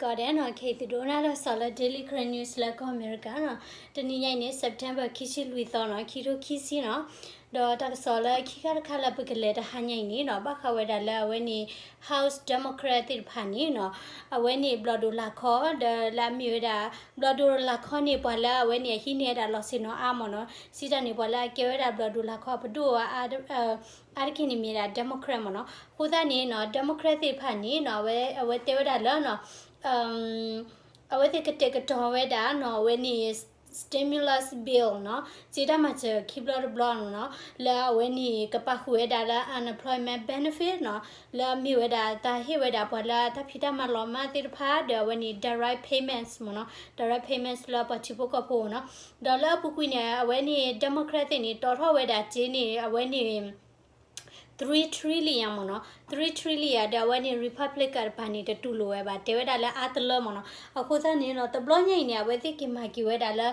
ကီးဒဲးနီၤ ခဲအံၤသုဒိကနၣ်တၢ်ကစီၣ်လၢ Daily Karen News လၢကီၢ်အမဲရကၤနီၤ, တနံၤညါအံၤန့ၣ် September ခံဆံလွံၢ်သီနီၤ ခံထိခံဆံနီၤ, ဒီးတၢ်ကစီၣ်လၢခံခါတခါလၢပကလဲၤတဟါညါအံၤန့ၣ်နီၤ ဘၣ်ဃးဝဲဒၣ်လၢအဝဲန့ၣ် House Democrat သ့ၣ်တဖၣ်န့ၣ်နီၤ, အဝဲန့ၣ်ဘျီၣ်ဒိၣ်လာ်ခီ ဒီးလၢအမ့ၢ်ဝဲဒၣ် ဘျီၣ်ဒိၣ်လာ်ခီန့ၣ် ပှၤလၢအဝဲန့ၣ်အဟံးန့ၢ်ဝဲဒၣ်လီၢ်ဆ့ၣ်နီၤအါမ့ၢ်နီၤ, စံးတၢ်န့ၣ် ပှၤလၢအကဲဝဲဒၣ်ဘျီၣ်ဒိၣ်လာ်ခီအပဒိၣ်အါ အါတက့ၢ်န့ၣ်မ့ၢ်ဒၣ် Democrat မ့ၢ်နီၤ. အဃိသတးန့ၣ်နီၤ Democrat သ့ၣ်တဖၣ်န့ၣ်နီၤ အဝဲ အဝဲတဲဝဲဒၣ်လၢနီၤ အဝဲသ့ၣ်ကတဲာ်ကတီၤဝဲဒၣ်နီၤ အဝဲန့ၣ် stimulus bill နီၤ, စ့တၢ်မၤစၢၤခံဘျီတဘျီနီၤ, လၢအဝဲန့ၣ်ကပာ်ဃုာ်ဝဲဒၣ်လၢ unemployment benefit နီၤ, လၢအမ့ၢ်ဝဲဒၣ်တၢ်ဟ့ၣ်ဝဲဒၣ်ပှၤလၢတၢ်ဖံးတၢ်မၤလီၤမၢ်သ့ၣ်တဖၣ် ဒီးအဝဲန့ၣ် direct payments မ့ၢ်နီၤ, direct payments လၢပှၤထံဖိကီၢ်ဖိနီၤ, ဒီးလၢအပူၤကွံာ်န့ၣ် အဝဲန့ၣ် Democrat သ့ၣ်န့ၣ် တီထီၣ်ဝဲဒၣ်စ့န့ၣ် အဝဲန့ၣ် three trillion မ့ၢ်နီၤ, three trillion ဒီးအဝဲန့ၣ် Republican တပၤန့ၣ် တတူၢ်လိာ်ဝဲဘၣ် တဲဝဲဒၣ်လၢအါတလၢမ့ၢ်နီၤ. အဃိသတးန့ၣ်နီၤ တဘျီညါအံၤန့ၣ် အဝဲသ့ၣ်က့ၤမၤက့ၤဝဲဒၣ်လၢ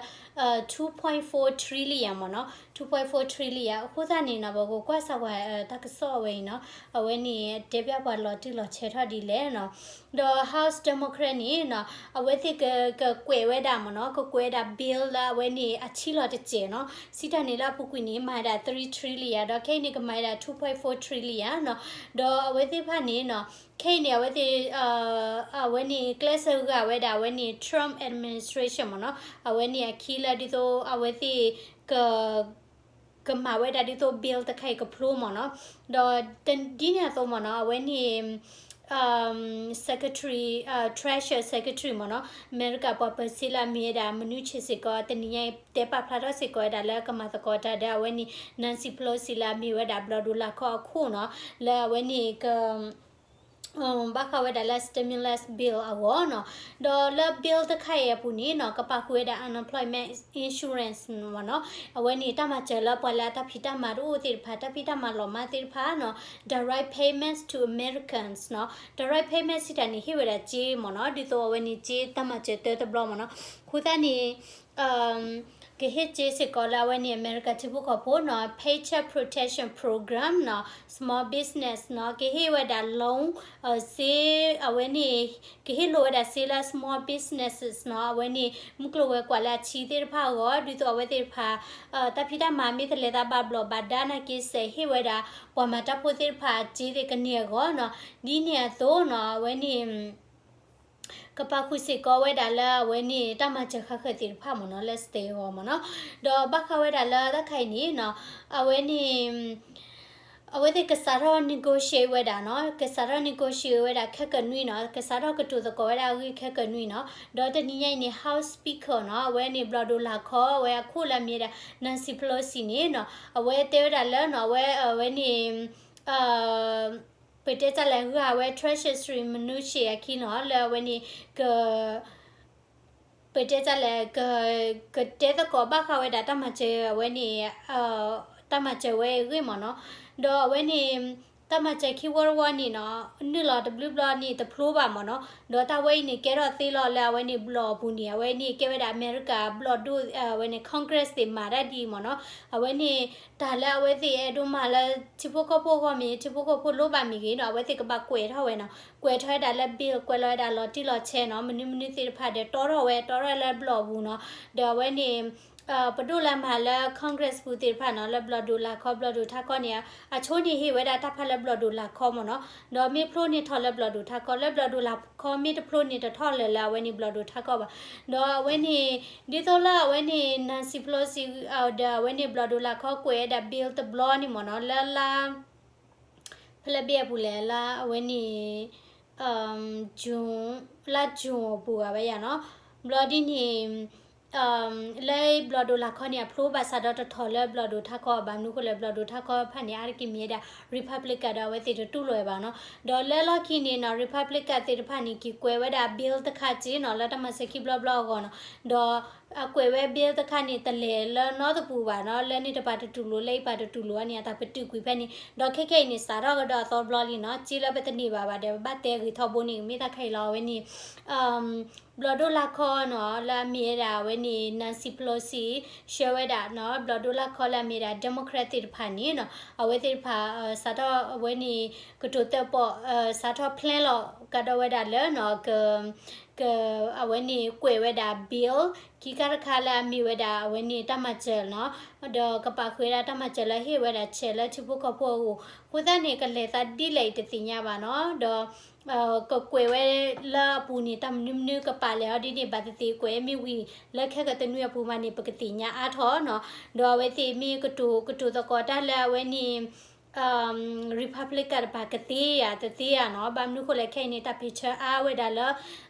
two point four trillion မ့ၢ်နီၤ, two point four trillion အဃိသတးန့ၣ်နီၤ ပကကွၢ်စၢ်ဝဲ တၢ်ကစီၣ်ဝဲအံၤနီၤ, အဝဲန့ၣ်တဲပျၢ်ပှၤလီၤတံၢ်လီၤဆဲးထီၣ်ဒ်လဲၣ်နီၤ. ဒီး House Democrat န့ၣ်နီၤ အဝဲသ့ၣ်က ကကွဲးဝဲဒၣ်မ့ၢ်နီၤ, ကကွဲးဝဲဒၣ် bill လၢအဝဲန့ၣ်အဆံးလီၤတစဲးနီၤ, စံးတၢ်န့ၣ်လၢအပူၤကွံာ်န့ၣ် မၤဒၣ် three trillion ဒီးခဲအံၤန့ၣ် ကမၤဒၣ် two point four trillion နီၤ, ဒီးအဝဲသ့ၣ်တဖၣ်န့ၣ်နီၤ ခဲအံၤန့ၣ် အဝဲသ့ၣ် အဝဲန့ၣ် ကျဲးစၢးဂာ်ဝဲဒၣ် အဝဲန့ၣ် Trump administration မ့ၢ်နီၤ, အဝဲန့ၣ်အခံလၢဒ်သိး အဝဲသ့ၣ် က ကမၤဝဲဒၣ်ဒ်သိး bill တခါအံၤကဖျိမ့ၢ်နီၤ, ဒီးဒ်န့ၣ်အသိးမ့ၢ်နီၤ အဝဲန့ၣ် secretary, treasury secretary မ့ၢ်နီၤ, အမဲရကၤပှၤပၢၤစ့လၢအမ့ၢ်ဝဲဒၣ် မနုၤဆ့ၣ်စ့ၢ်ကီး တနံၤညါအံၤ တဲပာ်ဖျါထီၣ်စ့ၢ်ကီးဝဲဒၣ်လၢကမၤသကိးတၢ်ဒီးအဝဲန့ၣ် Nancy Pelosi လၢအမ့ၢ်ဝဲဒၣ်ဘျီၣ်ဒိၣ်လာ်ခီအခိၣ်နီၤ, လၢအဝဲန့ၣ်က ဘၣ်ဃးဝဲဒၣ်လၢ stimulus bill အဂီၢ်နီၤ, ဒီးလၢ bill တခါအံၤအပူၤန့ၣ်နီၤ ကပာ်ဃုာ်ဝဲဒၣ် unemployment insurance မ့ၢ်နီၤ, အဝဲန့ၣ်တၢ်မၤစၢၤလၢပှၤလၢအတၢ်ဖံးတၢ်မၤတအိၣ်သ့ၣ်တဖၣ် တၢ်ဖံးတၢ်မၤလီၤမၢ်သ့ၣ်တဖၣ်နီၤ, direct payments to Americans နီၤ, direct payment စံးတၢ်န့ၣ် ဟ့ၣ်ဝဲဒၣ်စ့မ့ၢ်နီၤ, ဒ်သိးအဝဲန့ၣ်စ့တၢ်မၤစၢၤတၢတဘျီမ့ၢ်နီၤ, အဃိသတးန့ၣ် ကဟ့ၣ်စ့စ့ၢ်ကီးလၢအဝဲန့ၣ် အမဲရကၤထံဖိကီၢ်ဖိနီၤ Paycheck Protection Program နီၤ small business နီၤ ကဟ့ၣ်ဝဲဒၣ် loan စ့ အဝဲန့ၣ် ကဟ့ၣ်လိာ်ဝဲဒၣ်စ့လၢ small businesses နီၤ အဝဲန့ၣ် မုၢ်ကျိၤဝဲၤကွာ်လၢအဆံးသ့ၣ်တဖၣ်အဂီၢ် ဒ်သိးအဝဲသ့ၣ်တဖၣ် တၢ်ဖံးတၢ်မၤမ့ၢ်တလဲၤသးဘၣ်ဘျီၣ်ဘၣ်ဒါနာ်က့ စဲးဟ့ၣ်ဝဲဒၣ် ပှၤမၤတၢ်ဖိသ့ၣ်တဖၣ်အစ့သ့ၣ်ကန့ၢ်အဂီၢ်နီၤ ဒ်န့ၣ်အသိးနီၤ အဝဲန့ၣ် ကပာ်ဃုာ်စ့ၢ်ကီးဝဲဒၣ်လၢအဝဲန့ၣ် တၢ်မၤစၢၤဃါဃၢၤသ့ၣ်တဖၣ်မ့ၢ်နီၤ လၢ state အဂီၢ်မ့ၢ်နီၤ, ဒီးဘၣ်ဃးဝဲဒၣ်လၢတၢ်ခါအံၤန့ၣ်နီၤ အဝဲန့ၣ် အဝဲသ့ၣ်ကစးထီၣ် negotiate ဝဲဒၣ်နီၤ ကစးထီၣ် negotiate ဝဲဒၣ်ခဲကနွံနီၤ ကစးထီၣ်ကတိၤသကိးဝဲဒၣ်အဂ့ၢ်ခဲကနွံနီၤ, ဒီးတနံၤညါအံၤန့ၣ် House Speaker နီၤ အဝဲန့ၣ်ဘျီၣ်ဒိၣ်လာ်ခီ အဝဲအခိၣ်လၢအမ့ၢ်ဝဲဒၣ် Nancy Pelosi န့ၣ်နီၤ အဝဲတဲဝဲဒၣ်လၢနီၤ အဝဲ အဝဲန့ၣ် ပတဲတၢ်လဲၣ် ဂာ်ဝဲ Treasury မနုၤဆ့ၣ်အခံနီၤ လၢအဝဲန့ၣ် က ပတဲတၢ်လဲၣ် က ကတဲသကိးဘၣ်ဃးဝဲဒၣ်တၢ်မၤစၢၤအဝဲန့ၣ် တၢ်မၤစၢၤဝဲအဂ့ၢ်မ့ၢ်နီၤ, ဒီးအဝဲန့ၣ် တၢ်မၤစၢၤခံဝီတဝီန့ၣ်နီၤ နုာ်လီၤတဘျုးဘျီန့ၣ်တဖျိဘၣ်မ့ၢ်နီၤ, ဒီးတၢ်ဝဲအံၤန့ၣ် ကဲထီၣ်သ့လီၤလၢအဝဲန့ၣ်ဘျီၣ်အပူၤန့ၣ် အဝဲန့ၣ်ကဲဝဲဒၣ်အမဲရကၤဘျီၣ်ဒိၣ် အဝဲန့ၣ် Congress သ့ၣ်မၤတၢ်ဒ်အံၤမ့ၢ်နီၤ, အဝဲန့ၣ် တၢ်လၢအဝဲသ့ၣ်အဲၣ်ဒိးမၤလၢ ထံဖိကီၢ်ဖိအဂီၢ်မ့ၢ်ဂ့ၤ ထံဖိကီၢ်ဖိလိၣ်ဘၣ်မ့ၢ်ဂ့ၤနီၤ အဝဲသ့ၣ်ကဘၣ်ကွဲးထီၣ်ဝဲနီၤ ကွဲးထီၣ်ဝဲဒၣ်လၢ bill ကွဲးလီၤဝဲဒၣ်လီၤတံၢ်လီၤဆဲးနီၤ မနုၤမနုၤသ့ၣ်တဖၣ်ဒီးတီထီၣ်ဝဲ တီထီၣ်ဝဲလၢဘျီၣ်အပူၤနီၤ, ဒီးအဝဲန့ၣ် ပဒိၣ်လၢမၤလၢ Congress ပူၤသ့ၣ်တဖၣ်နီၤ လၢဘျီၣ်ဒိၣ်လာ်ခီ ဘျီၣ်ဒိၣ်ထါခီန့ၣ် အဆိန့ၣ်ဟ့ၣ်ဝဲဒၣ်တၢ်ဖးလၢဘျီၣ်ဒိၣ်လာ်ခီမ့ၢ်နီၤ, ဒီးမ့ၢ်ဖျိန့ၢ်ထီၣ်လၢဘျီၣ်ဒိၣ်ထါခီ လၢဘျီၣ်ဒိၣ်လာ်ခီမ့ၢ်တဖျိန့ၣ်တထီၣ်လၢၤလၢအဝဲန့ၣ်ဘျီၣ်ဒိၣ်ထါခီဘၣ်, ဒီးအဝဲန့ၣ် ဒ်သိးလၢအဝဲန့ၣ် Nancy Pelosi ဒီးအဝဲန့ၣ်ဘျီၣ်ဒိၣ်လာ်ခီကွဲးဝဲဒၣ် bill တဘျီန့ၣ်မ့ၢ်နီၤ လၢလါ ဖဲလဲၣ်ဘ့ၣ်အပူၤလဲၣ် လၢအဝဲန့ၣ် June လါ June အပူၤဂၤဝဲယၤနီၤ, ဘျီဒ်န့ၣ် လၢဘျီၣ်ဒိၣ်လာ်ခီန့ၣ် အဖျိဘၣ်ဆၣ်ဒီးတထီၣ်လၢဘျီၣ်ဒိၣ်ထါခီဘၣ် မနုၤဃိလဲၣ် ဘျီၣ်ဒိၣ်ထါခီဖၣ်န့ၣ် အါတက့ၢ်မ့ၢ်ဝဲဒၣ် Republican ဒီးအဝဲသ့ၣ်တတူၢ်လိာ်ဝဲဘၣ်နီၤ, ဒီးလၢလီၢ်ခံန့ၣ်နီၤ Republican သ့ၣ်တဖၣ်န့ၣ် က့ၤကွဲးဝဲဒၣ် bill တခါစ့ၢ်နီၤ လၢတၢ်မၤစၢၤခံဘျီဘျီအဂီၢ်နီၤ, ဒီး အကွဲးဝဲ bill တခါန့ၣ် တလဲၤလၢနီသပူၤဘၣ်နီၤ လၢန့ၣ်တပၤတတူၢ်လိာ် လၢအံၤပၤတတူၢ်လိာ်န့ၣ် အတၢ်ပတုာ်ကွံာ်ဖဲန့ၣ် ဒီးခဲခဲအံၤန့ၣ် စးထီၣ်ကဒီးအသီတဘျီလံနီၤ စ့လၢပတန့ၢ်ဘၣ်ဘၣ်ဒီး ပဘၣ်တဲဂ့ၤထီဘိန့ၣ် မ့ၢ်တၢ်ခဲအံၤလီၤ အဝဲန့ၣ် ဘျီၣ်ဒိၣ်လၢ်ခီနီၤ လၢအမ့ၢ်ဝဲဒၣ်အဝဲန့ၣ် Nancy Pelosi ဆှၢဝဲဒၣ်နီၤ ဘျီၣ်ဒိၣ်လၢ်ခီလၢအမ့ၢ်ဝဲဒၣ် Democrat သ့ၣ်တဖၣ်န့ၣ်နီၤ အဝဲသ့ၣ်တဖၣ် စးထီၣ်အဝဲန့ၣ် ကတိၤသၢပီၣ် စးထီၣ် plan လီၤကဒီးဝဲဒၣ်လၢနီၤ က က အဝဲန့ၣ်ကွဲးဝဲဒၣ် bill ခံခါတခါလၢအမ့ၢ်ဝဲဒၣ်အဝဲန့ၣ်တၢ်မၤစၢၤနီၤ ဒီးကပာ်ဃုာ်ဝဲဒၣ်တၢ်မၤစၢၤလၢဟ့ၣ်ဝဲဒၣ်ဆဲးလၢထံဖိကီၢ်ဖိအဂီၢ် အဃိသတးန့ၣ် ကလဲၤသးဒ်လဲၣ်အံၤတသ့ၣ်ညါဘၣ်နီၤ ဒီး ကကွဲးဝဲလၢအပူၤန့ၣ် တၢ်မနုၤမနုၤကပာ်လဲၣ်အီၤဒ်န့ၣ် ဘၣ်သ့ၣ်သ့ၣ်ကွဲးမ့ၢ်ဝံၤ လၢခဲကတနွံအပူၤမးန့ၣ် ပကသ့ၣ်ညါအါထီၣ်နီၤ ဒီးအဝဲသ့ၣ်မ့ၢ်ကတိၤ ကတိၤသကိးတၢ်လၢအဝဲန့ၣ် Republican တဖၣ်ကသ့ဧါတသ့ဧါနီၤ ဘၣ်မနုၤဃိလဲၣ်ခဲအံၤန့ၣ် တၢ်ဖံးဆၢအါဝဲဒၣ်လၢ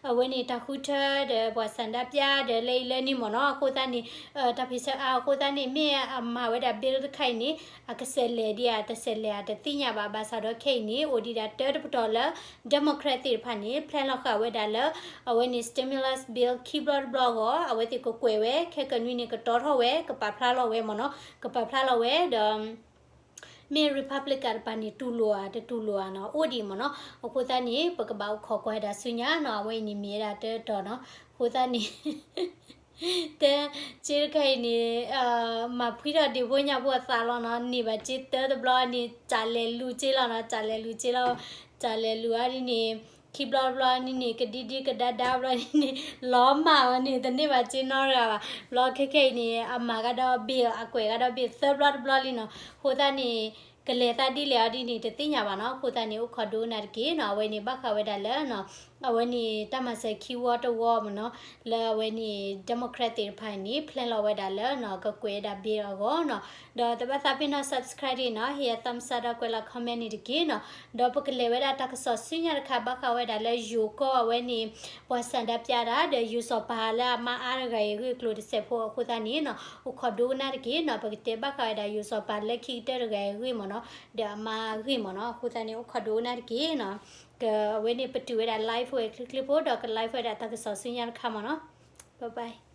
အဝဲန့ၣ်တၢ်ဃုထၢဒီးပှၤဆန္ဒပြဒီးလၢအံၤလၢန့ၣ်မ့ၢ်နီၤ အဃိသတးန့ၣ် တၢ်ဖံးဆၢအါအဃိသတးန့ၣ် မ့ၢ်အမၤဝဲဒၣ် bill တခါအံၤန့ၣ် အကဆဲးလဲၤဒံးဧါတဆဲးလဲၤဧါတသ့ၣ်ညါဘၣ် ဘၣ်ဆၣ်ဒီးခဲအံၤန့ၣ် အိၣ်ဒံးဒၣ်တၢတပတီၢ်လၢ Democrat သ့ၣ်တဖၣ်န့ၣ် plan လီၤဃာ်ဝဲဒၣ်လၢ အဝဲန့ၣ် stimulus bill ခံဘျီတဘျီအဂီၢ် အဝဲသ့ၣ်ကကွဲးဝဲ ခဲကနွံန့ၣ် ကတီထီၣ်ဝဲ ကပာ်ဖျါလီၤဝဲမ့ၢ်နီၤ ကပာ်ဖျါလီၤဝဲဒီး မ့ၢ် Republican တဖၣ်န့ၣ် တူၢ်လိာ်ဧါ တတူၢ်လိာ်ဧါနီၤ အိၣ်ဒံးမ့ၢ်နီၤ အဃိသတးန့ၣ် ပကဘၣ်အိၣ်ခိးကွၢ်ဝဲဒၣ်ဆူညါနီၤ အဝဲအံၤန့ၣ်မ့ၢ်ဝဲဒၣ်တၢတတီၢ်နီၤ အဃိသတးန့ၣ် တဲ က့တခါအံၤန့ၣ် မၤဖှံထီၣ်ဒံးဖိညၣ်ဖိအသးလီၤနီၤ န့ၢ်ဘၣ်က့တၢတဘျီန့ၣ် စးလဲၤလူၤက့လီၤနီၤ စးလဲၤလူၤက့လီၤ စးလဲၤလူၤအါဒ်န့ၣ် ခံဘျီတဘျီန့ၣ်န့ၣ် ကဒံဒံကဒါဒါဘျီန့ၣ်န့ၣ် လီၤမၢ်ဝဲန့ၣ် တန့ၢ်ဘၣ်က့နီတဂၤဘၣ် ဘျီခဲခဲအံၤန့ၣ် အမၤကဒီး bill အကွဲးကဒီး bill သၢဘျီတဘျီလံနီၤ အဃိသတးန့ၣ် ကလဲၤသးဒ်လဲၣ်အီၤဒ်န့ၣ် တသ့ၣ်ညါဘၣ်နီၤ အဃိသတးန့ၣ် အိၣ်ခိးဒိကနၣ်တက့ၢ်နီၤ အဝဲန့ၣ်ဘၣ်ဃးဝဲဒၣ်လၢ အဝဲန့ၣ်တၢ်မၤစၢၤခံဝီတဝီမ့ၢ်နီၤ လၢအဝဲန့ၣ် Democrat သ့ၣ်တဖၣ်န့ၣ် plan လီၤဝဲဒၣ်လၢ ကကွဲးဝဲဒၣ် bill အဂီၢ်နီၤ ဒီးတဘၣ်သးပ့ၤနီၣ် subscribe တဂ့ၤနီၤ ဟ့ၣ်ယၤ thumbs up ဒီးကွဲးလီၤ comment န့ၣ်တက့ၢ်နီၤ ဒီးပကလဲၤဝဲဒၣ်တၢ်ကစီၣ်ဆူညါတခါ ဘၣ်ဃးဝဲဒၣ်လၢယိၤကီၢ်အဝဲန့ၣ် ပှၤဆန္ဒပြတၢ် ဒီးယိၤစီၤပၤလၢအမါအါတဂၤအံၤအဂ့ၢ်အကျိၤတစဲးဖိအဃိသတးန့ၣ်နီၤ အိၣ်ခိးဒိကနၣ်တက့ၢ်နီၤ ပကတဲဘၣ်ဃးဝဲဒၣ်ယိၤစီၤပၤလၢခံကတၢၢ်တဂၤအံၤအဂ့ၢ်မ့ၢ်နီၤ ဒီးအမါအဂ့ၢ်မ့ၢ်နီၤ အဃိသတးန့ၣ် အိၣ်ခိးဒိကနၣ်တက့ၢ်နီၤ က အဝဲန့ၣ်ပတုာ်ဝဲဒၣ် live ဝဲချ့ချ့ဖိ ဒီးက live ဝဲဒၣ်တၢ်ကစီၣ်ဆူညါတခါမ့ၢ်နီၤ bye bye